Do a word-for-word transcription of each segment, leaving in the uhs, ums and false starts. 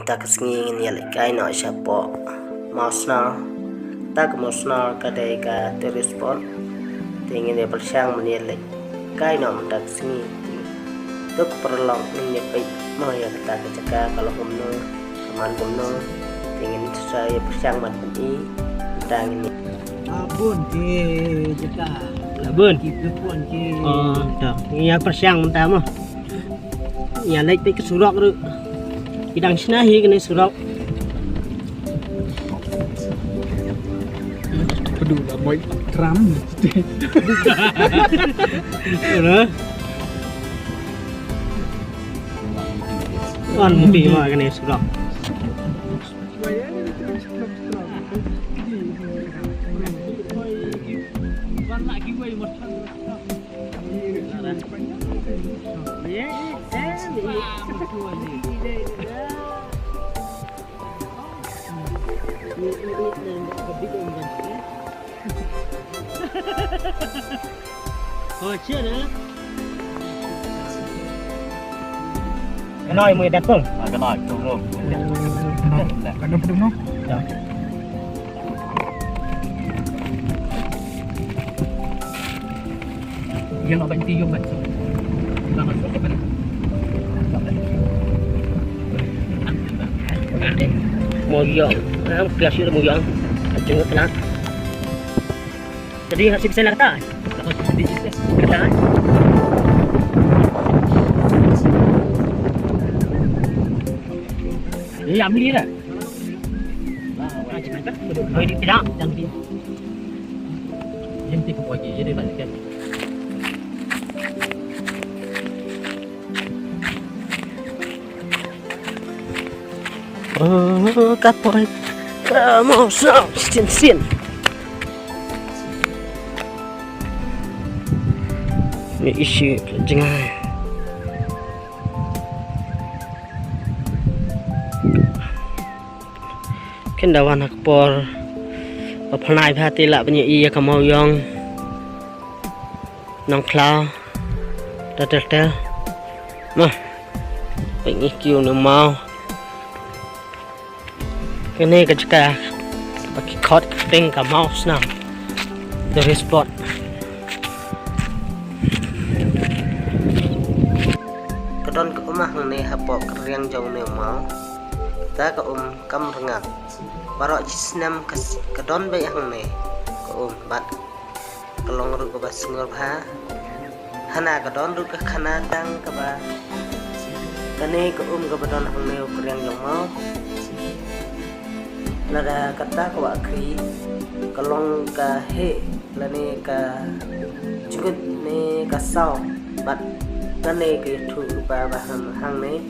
Ta ka sngi ngin ïa leit kai noh shapoh Mawsnar. Ta ka Mawsnar ka dei ka tourist spot. Te ngin ïa pyrshang ban ïa leit kai noh mynta ka sngi. Te to paralok ngin ïa peit mo ïa kata ka jaka ka long kumno, ka man kumno. Te ngin sa ïa pyrshang ban pyni mynta ngin ïa. Ah, bun ki jaka. Ah, bun. Ki bun ki. Oh, to. Ngin ïa pyrshang mynta mo. Ïa leit peit ka surok ruh. Ki dang shna hi kane surok. Padu la moi tram. Ora. Wan muti ma kane surok. Ka noi mui dat pung. Ah, ka noi, tung tung. Ka noi, ka noi, ka noi. Ya. Yang abang ti yung kan. Kita masuk ke mana? Mo yang, ah, kelas itu mo yang. Tengok kena. Jadi, ha shu pisa na kata. Kata. Ïa, amli dah. Oi, tidak, jangan dia. Yang tipu lagi, jadi balik kan. Oh, ka poi ka mo song sin sin. Ni isi jngai. Ken da wan ha ka por ba pynai bha te lah ban ïa i ïa ka maw ïong. Nongkhlaw. Tel tel tel. Mah. Peit ngi kiew ne maw. Kane ka jaka ba ki khot ka kyrteng ka Mawsnam. The spot. Ka don ka um hangne hapoh ka riang jong ne u maw. Ta ka um kam rngat. Baroh shi snem ka s-, ka don beit hangne ka um bad ka long ruh kaba sngewbha. Hana ka don ruh ka khana tang kaba kane ka um kaba don hangne u kriang jong mo. Lada kata ka wah khri ka long ka heh lane ka jngut ne ka saw bad kane ka ïathuh lypa ba han hangne.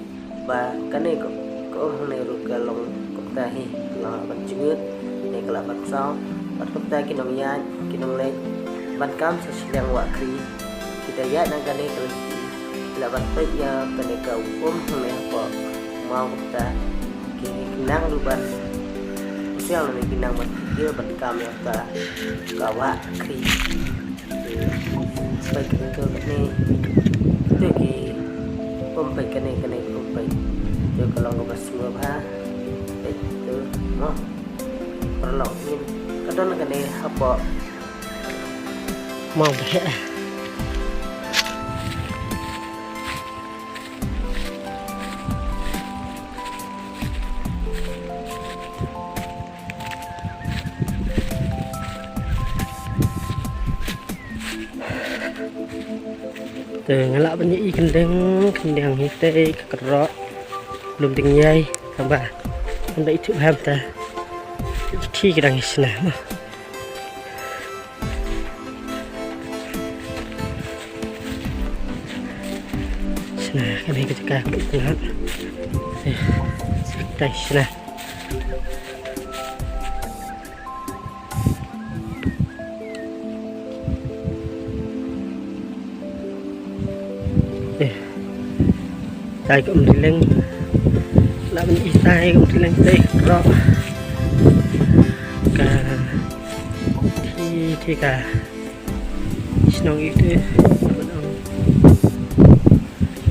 Ba kane ka, ka um hangne ruh ka long kumta hi, ka lah ban jngut ne ka lah ban saw. Bad kumta ki nongïaid ki nongleit ban kam sa shiliang wah khri. Kita ïaid nang kane ka lynti ki lah ban peit ïa kane ka um hangne hapoh maw kumta. Ki nang ruh ban usiang ne ki nang ban ïa ban kam ïa ka, ka wah khri. Peit ka pyntur kane. Tu ki pump peit kane, kane pump peit. Tu ka long kaba sngewbha. Peit tu mo. Paralok ngin ka don kane hapoh. Mo ba heh. Te nga lah ban ïa i kyndeng kyndeng hi te ka krok lum ding ïai kaba kan da i thuh ham ta. Ki ki dang i sna ma. Sna kane ka jaka ka i tnat. Te sna. Eh, tai ka um rileng. Lah ban i tai ka um rileng tai ka krok. Ka thi thi ka. Shnong itu ban ong.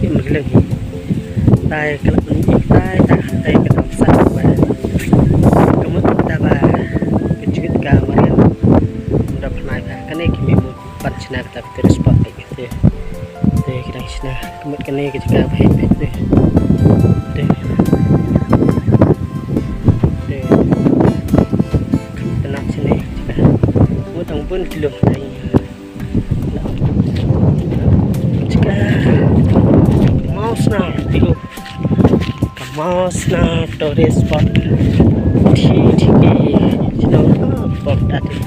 Im rileng hi. Tai ka lah ban i tai tai tai ka dang Shna kata ka tourist spot beit te. Te ki dang shna ka mut kane ka jaka ba heh beit te. Te. Te. Ka nat shane ka jaka. Mut dang bun ki lum te. Jaka. Mau shna te. Ka mau shna tourist spot. Thi thi ki. Shna spot tadi.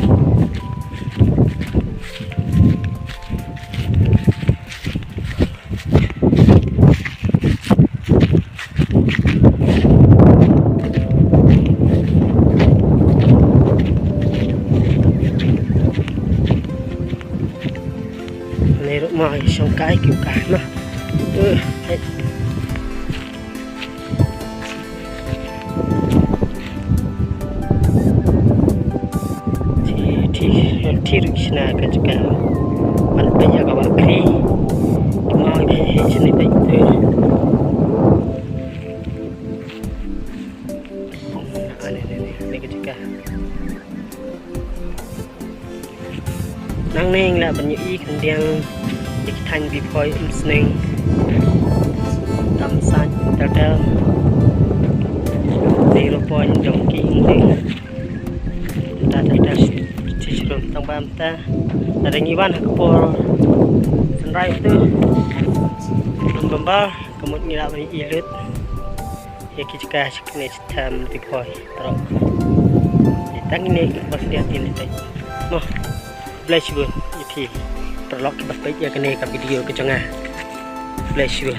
Nei ruh ma shong kai kyu ka na. Eh, eh. Thi, thi, thi ruh shna ka jaka. Ban peit ïa ka Wahkhri. Ki mau ïa heh shane peit te. Ane, ane, ane, ane ka jaka. Nangne ngi lah ban ïohi khyndiat ïa ki thaiñ Ri Bhoi Umsning. Tam sait ter ter. Zero point jong ki ing ding. Ta ter ter shi shrum tang ba mynta. Lada ngi wan ha ka por sunrise te. Lum bymbar ka mut ngi lah ban ïohi lut ïa ki jaka shane. Tam Ri Bhoi, tro. Te tang ine ki ba khyndiat ine te. Mo. Bless you, ïa phi paralok kiba peit ïa kane ka video ka jong nga. Bless you.